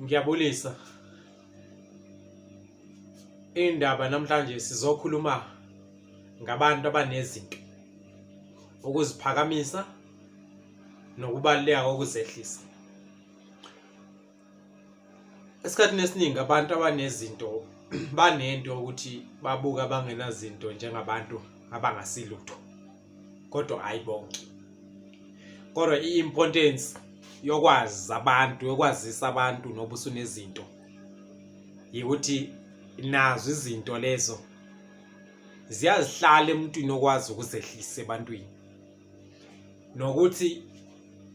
Ngiyabulisa. Indaba namhlanje sizokhuluma ngabantu abanezinto, ukuziphakamisa nokubaluleka kokuzehlisa. Esikhathini esiningi abantu abanezinto banento ukuthi babuka abangenazinto njengabantu abangasilutho, kodwa hhayi bonke. Kodwa i-importance yokwazi abantu, yokwazisa abantu noba usunezinto yikuthi nazo izinto lezo ziyazihlala emuntwini okwazi ukuzehlisa ebantwini. Nokuthi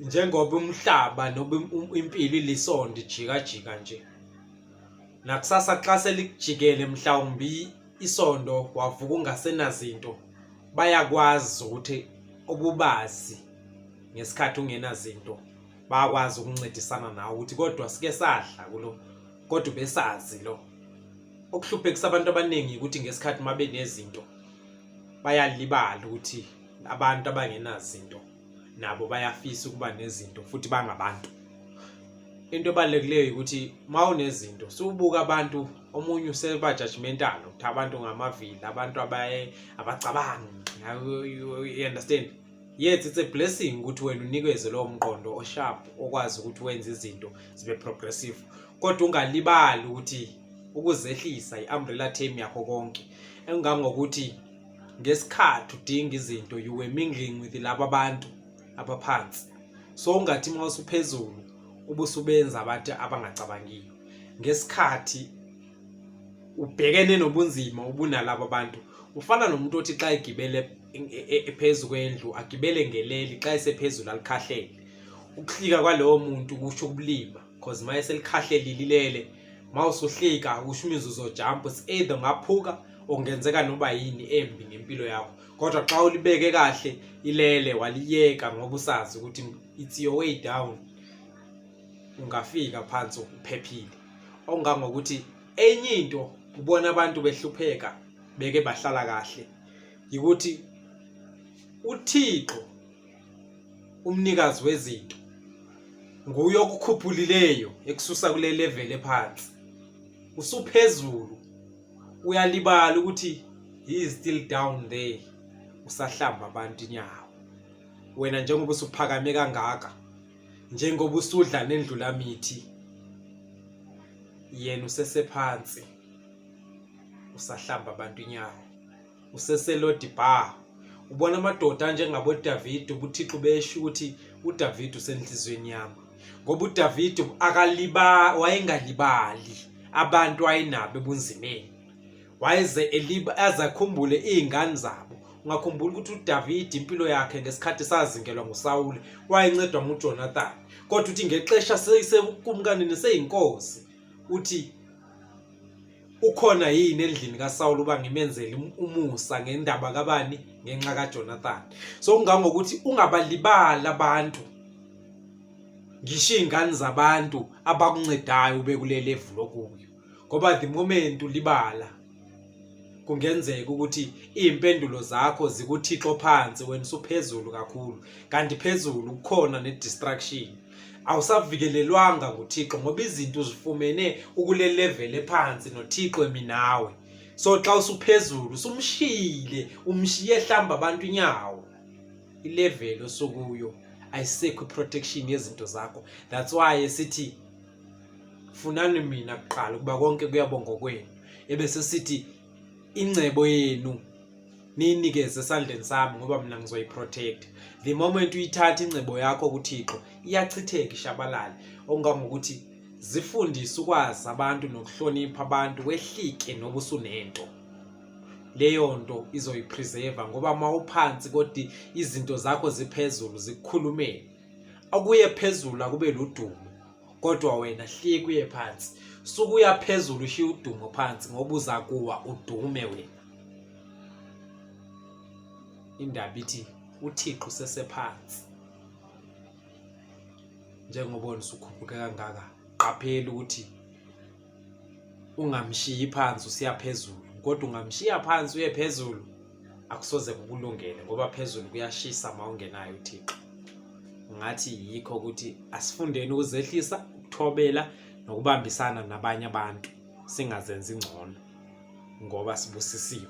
njengoba umhlaba noba impilo ilisondo ijikajika nje, nakusasa xa selikujikele mhlawumbi isondo wavuka ungasenazinto, bayakwazi ukuthi obubazi ngesikhathi ungenazinto bayakwazi ukuncedisana nawe ukuthi kodwa sike sadla kulo kodwa ubesazi lo. Okuhluphekisa abantu abaningi ukuthi ngesikhathi uma benezinto bayalibala ukuthi abantu abangenazinto nabo bayafisa ukuba nezinto futhi bangabantu. Into ebalulekileyo ukuthi uma unezinto subuka abantu, omunye useba judgmental ukuthi abantu ngamavila, abantu abaye abacabangi, you understand? Yet it's a blessing ukuthi wena unikezwe lowo mqondo osharp okwazi ukuthi wenze izinto zibe progressive, kodwa ungalibali ukuthi ukuzehlisa i-umbrella term yakho konke, engangokuthi ngesikhathi udinga izinto you were mingling with laba bantu abaphansi, so ungathi uma usuphezulu ubusubenza abantu abangacabangiyo. Ngesikhathi ubhekene nobunzima ubunalabo abantu, ufana nomuntu othi xa egibele phezu kwendlu agibele ngeleli, xa esephezulu alikhahlele. Ukuhlika kwalowo muntu kusho ubulima, cause uma eselikhahlelile ilele, uma usuhlika kusho imizuzu ojump, it's either ungaphuka okungenzeka noba yini embi ngempilo yakho. Kodwa xa ulibeke kahle ilele waliyeka ngoba usazi ukuthi it's your way down, ungafika phansi uphephile. Okungangokuthi enye into ubona abantu behlupheka beke bahlala kahle yikuthi uThixo umnikazi wezinto nguye okukhuphulileyo ekususa kule level ephansi, usuphezulu uyalibala ukuthi he is still down there, usahlamba abantu inyawo. Wena njengoba usuphakame kangaka, njengoba usudla nendlulamithi, yena usesephansi usahlamba abantu inyawo, useselodi bar. Ubona amadoda anjengabo David, ubuThixo besho ukuthi uDavid usenhlizweni yami, ngoba uDavid akaliba wayengalibali abantu ayenabo ebunzimeni, wayeze eliba azakhumbule izingane zabo. Ungakhumbula ukuthi uDavid impilo yakhe ngesikhathi sazingelwa nguSawule wayencedwa nguJonathan, kodwa uthi ngexesha sekukumkanini seyinkosi uthi ukhona yini endlini kaSawulu uba ngimenzele umusa ngendaba kabani, ngenxa kaJonathan. So kungangokuthi ungabalibali abantu, ngisho iy'ngane zabantu abakuncedayo ube kule level okuyo, ngoba the moment ulibala kungenzeka ukuthi iy'mpendulo zakho zikuThixo phansi, wena usuphezulu kakhulu, kanti phezulu kukhona ne-distraction, awusavikelelwanga nguThixo ngoba izinto uzifumene ukule level ephansi noThixo eminawe. So xa usuphezulu usumshiyile, umshiye hlamba abantu inyawo, ilevel osukuyo ayisekho i-protection yezinto zakho. That's why esithi funani mina kuqala ukuba konke kuyabonga kwenu, ebese sithi ingcebo yenu niyinikeze esandleni sami ngoba mina ngizoyiprotect. The moment uyithatha ingcebo yakho kuThixo iyachitheka ishabalale. Okungangokuthi zifundise ukwazi abantu nokuhlonipha abantu, wehlike noba usunento, leyo nto izoyipreserve, ngoba uma uphansi kodwa izinto zakho ziphezulu zikukhulumele, akuye phezulu akube ludumo, kodwa wena hlike uye phansi. Sukuya phezulu ushiye udumo phansi, ngoba uzakuwa udume wena. Indaba ithi uThixo usesephansi, njengoba wena usukhuphuke kangaka, qaphela ukuthi ungamshiyi phansi usiya phezulu, kodwa ungamshiya phansi uye phezulu akusoze kukulungele, ngoba phezulu kuyashisa uma ungenayo uThixo. Ngathi yikho ukuthi asifundeni ukuzehlisa, ukuthobela Nokubambisana nabanye abantu, singazenzi ngcono ngoba sibusisiwe.